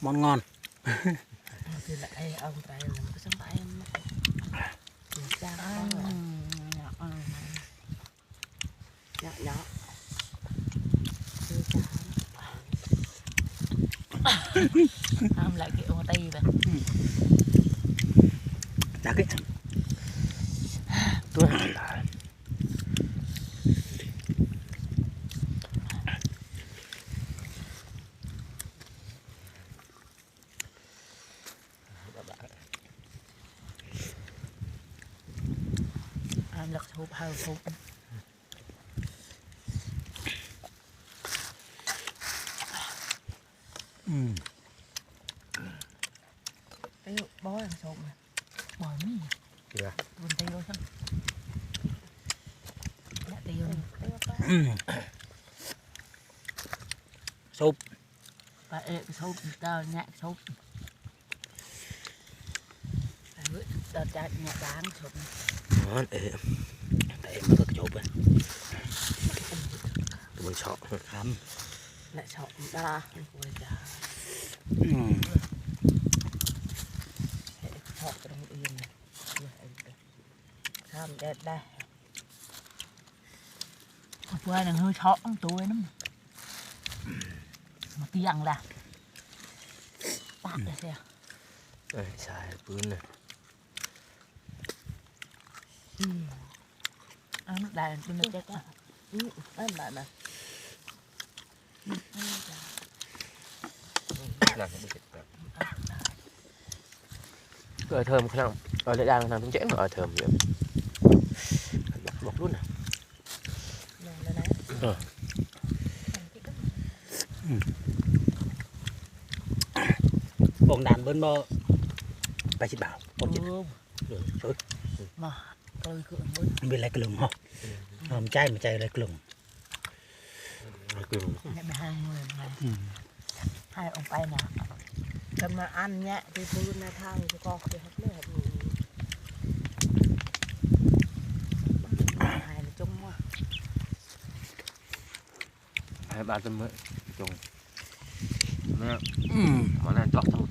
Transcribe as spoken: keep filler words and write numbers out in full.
Món ngon. Ăn lại cái ung tay vậy. Đặc cái. Tuh. Ăn lật sụp hao sụp. Ừm. Tiêu bó ăn sụp mà. Bò mi. Dạ. Buôn tiêu lắm. Dạ tiêu. Ừm. Sụp. Ba e ke sụp, ta nhẹ ke sụp. Ba e ta nhẹ đáng sụp. Ngon, ê. Ta em ba ke sụp, ê. Tụi mình sọ. Khăm. Lại sụp, ba. Ôi da. Ừm. Ê, sụp trong yên. Khăm, đẹp đây. Bua năng hơi thọ ông tụi nó. Một tiếng là. Tạt ra xe. Ê, sai bướn nè. Ăn đại tôi nó chết. Ăn đại mà. Nè, cái thơm khăn, ờ, lại đang nằm trong chén, ờ, thơm vậy. Bọc, bọc luôn nè. Ờ. Ừm. Bông đàn bên mơ. Ba chít bảo, bông chít. Ừ. Mà, tôi cứ bớt. Bên lai klung hả? Ờ, mchai, mchai lai klung. Mẹ mày hai người mà. Ừm. Hai ông bay nè. Tao mà ăn nhẹ thì tôi nó thao cho con thì hết nữa. Hai là chung mà. Hai ba trăm mấy chung. Nè. Ừm. Mà nó chọt thôi.